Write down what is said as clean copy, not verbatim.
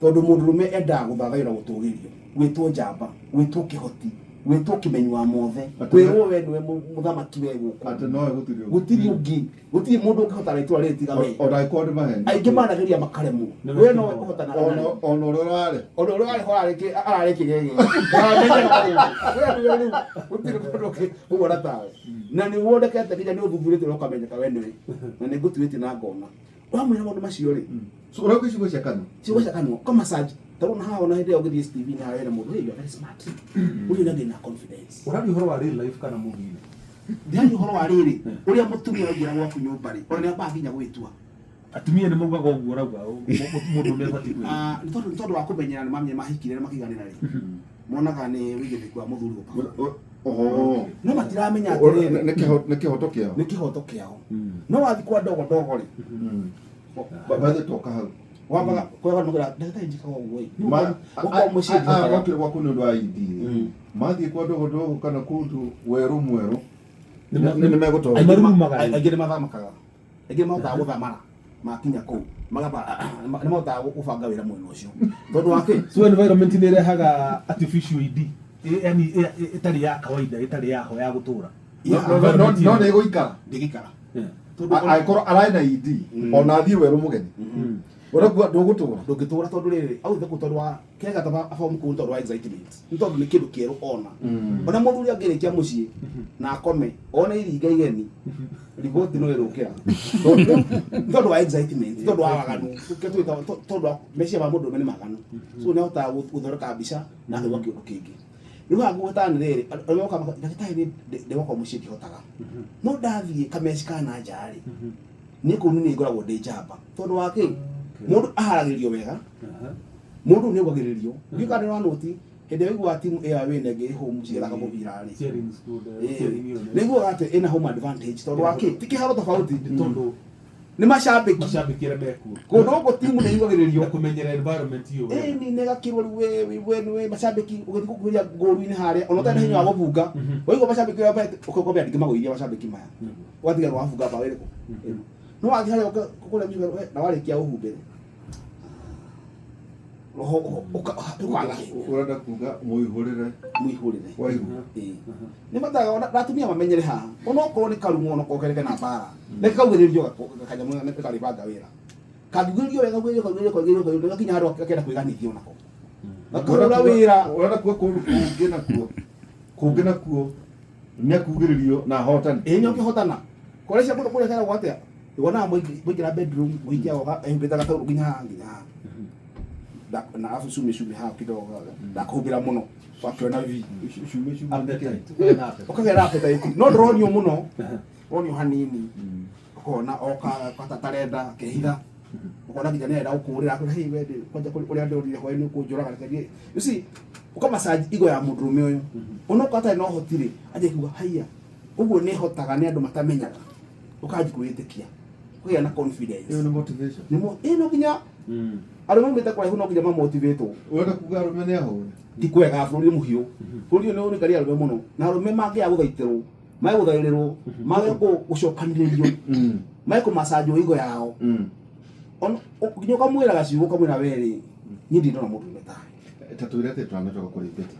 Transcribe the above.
Tondũ mũndũrũme endaga gũthathaiyo na gũtũgĩrio, gwĩtwo njamba, gwĩtwo kĩhoti, gwĩtwo kĩmenyi wa mothe, kwĩrwo we nĩwe mũthamaki we gũkũ. Atĩ nowe gũtirĩ ũngĩ. Gũtirĩ ũngĩ, gũtirĩ mũndũ ũngĩhotana itũra rĩrĩ tiga we. Ona angĩkorwo nĩ maheni. Aingĩ manageria makaremwo. Nĩwe We nowe kĩhota. ũhotanaga narĩo. Ona ũrĩa ũrarĩ. Ona ũrĩa warĩ ho ararĩ kĩgege. Ndaramenyaga maũndũ. We nĩwe rĩu gũtirĩ mũndũ ũngĩ ũguona tawe. Na nĩ wonekete nginya nĩ ũthuthurĩtio na ũkamenyeka we nĩwe. Na nĩ ngũtuĩtie na ngona. Wamwĩra maũndũ macio rĩ, So ũrauga ciugo cia kanua. Ciugo cia kanua kwa massage ta rĩu haha ona hĩndĩ ĩyo ũgĩthiĩ STV na harĩa hena mũndũ, "Hey, you are very smart." Ũcio nĩ na confidence. Ũraria ũhoro wa real life kana movie? Ndĩraria ũhoro wa rĩrĩ, ũrĩa mũtumia waingĩra gwaku nyũmba rĩ, ona nĩ ambaga nginya gwĩtua. Atumia nĩ maugaga ũguo ũrauga mũndũ nĩ abatiĩ kwĩra. Ah, nĩ tondũ wa kũmenyera nĩ mamenya mahikire na makiganĩra rĩ, monaga nĩ wĩigĩrĩrĩki wa mũthuri gũka. Oho. No matiramenya atĩrĩrĩ, Nĩ kĩhoto kĩao. Nĩ kĩhoto kĩao. No wathiĩ kwa ndogo ndogo rĩ, Bathe toka hau. Wambaga kwega nũgera ndagĩtarĩ njikaga ũguo ĩ. Gũkorwo mũciĩ Aya ndihotaga. mokire gwaku nĩ ũndũ wa ID. Mathiĩ kwa ndogo ndogo kana kũndũ werũ mwerũ. Nĩ megũtonya. Aingĩ marumaga rĩ. Aingĩ nĩ mathamakaga, aingĩ nĩ mahotaga gũthamara makinya kũu magamba nĩ mahotaga gũbanga wĩra mwena ũcio tondũ wa kĩ? So environment nĩ ĩrehaga artificial ID. Yani ĩtarĩ ya kawaida, ĩtarĩ yaho ya gũtũra. No nĩ ĩgũikara. Ndĩgĩikara tondũ Angĩkorwo ararĩ na ID ona athiĩ werũ mũgeni. Ũrakuga ndũgũtũra. Ndũngĩtũra tondũ rĩrĩ authĩ kũu tondũ wa kĩrĩa gataba abomu kũu nĩ tondũ wa excitement, nĩ tondũ nĩ kĩndũ kĩerũ ona. Ona mũthuri angĩrĩkia mũciĩ na akome one iringa igeni riboti no ĩrũkĩra tondũ nĩ tondũ wa excitement, nĩ tondũ wa waganu. Kĩrĩa twĩtaga tondũ wa meciria ma mũndũrũme nĩ maganu, so nĩ ahotaga gũthondeka mbica na akaigua kĩũndũ kĩngĩ. Rĩu haha ngũgwetaga nĩ rĩrĩ, andũ arĩa mokaga ndagĩtarĩ nĩ ndĩgwakwa mũciĩ ndihotaga, no ndathiĩ kameci ka na nja rĩ, niĩ kũu nĩ ngoragwo ndĩ njamba tondũ wa kĩ? Mũndũ aharagĩrĩrio wega, mũndũ nĩ augagĩrĩrio. Ndiũĩ kana nĩ ũranũti hĩndĩ ĩrĩa ũiguaga timu ĩyo ya wĩna ĩngĩ ĩ home cigĩthaka mũbira rĩ. Cheering squad, cheering ĩyo nĩ iguaga atĩ ĩna home advantage tondũ wa kĩ? Ti kĩharo tofauti. Nĩ tondũ nĩ macambĩki. Macambĩki arĩa mekuo. Kũndũ gũkũ timu nĩ ĩugagĩrĩrio. Na kũmenyera environment ĩyo wega. Ĩni nĩ gakirwo rĩu we we macambĩki ũgĩthiĩ gũkuhĩrĩria ngũru-inĩ harĩa ona ũtarĩ na hinya wa gũbunga waigua macambĩki ũrĩa ũkombea ndingĩmagũithia macambĩki maya, ũgatigarwo wabunga mbaũ ĩrĩkũ ĩno. No wathiĩ harĩa kũrĩa mũciĩ we, na warĩkia ũhumbĩre roho ũkaga hinya. Ũrenda kuga mũihũrĩre. Mũihũrĩre. Waigua. Ĩĩ. Nĩ bataga ona na atumia mamenyere haha onokorwo nĩ karung'o onokorwo kena mbara reke kaugĩrĩrio kanyamũ nĩ karĩbanga wĩra kangĩugĩrĩrio wega kaugĩrĩrio kaugĩrĩrio kaugĩrĩrio kaugĩrĩrio gakinya handũ gakenda kwĩganithia onako gakahũra wĩra. Ũrenda kuga kũndũ kũngĩ nakuo kũngĩ nakuo nĩ akugĩrĩrio na ahotane. Ĩĩ, nĩ ũkĩhotana kũrĩa kũndũ kũrĩa keragwo atĩa, wonaga mũingĩra bedroom mũingĩ agoka ehumbĩte gataurũ nginya haha nginya haha na arabu cumi cumi haha kidogo ndakũhumbĩra mũno wakĩona vi. Cume cume. Appetite. Ũkagĩa na appetite. Ũkagĩa na appetite no ndũronio mũno, ũronio hanini, ũkona oka kata tarenda akehitha, ũkona nginya nĩarenda gũkũrĩra akwĩra, "Hey, we kwanja ũrĩa ndĩrorire hwaĩ-inĩ ũkũnjũraga reke thiĩ." You see, ũkamassage ego ya mũndũrũme ũyũ onokorwo atarĩ na ũhoti rĩ, anjie kuga haiya ũguo nĩ hotaga nĩ andũ matamenyaga, ũkanji kwĩĩtĩkia, ũkagĩa na confidence. Ĩyo nĩ motivation. Nĩ ĩ no nginya arĩa maumĩte kũraihu no nginya mamotivatwo. Ũrenda kuga arũme nĩ ahũre? Ti kwega, bũrũri nĩ mũhiũ, bũrũri ũyũ nĩ ũrikaria arũme mũno na arũme mangĩaga gũthaitĩrwo, mage gũthaĩrĩrwo, mage gũcokanĩrĩrio, mage kũmacanjwo ego yao. Nginya ũkamwĩra gacigo ũkamwĩra, "We rĩ, niĩ ndirĩ ndona mũndũ ũrĩa tawe." Ta twĩre atĩ twanacoka kũrĩ Betty.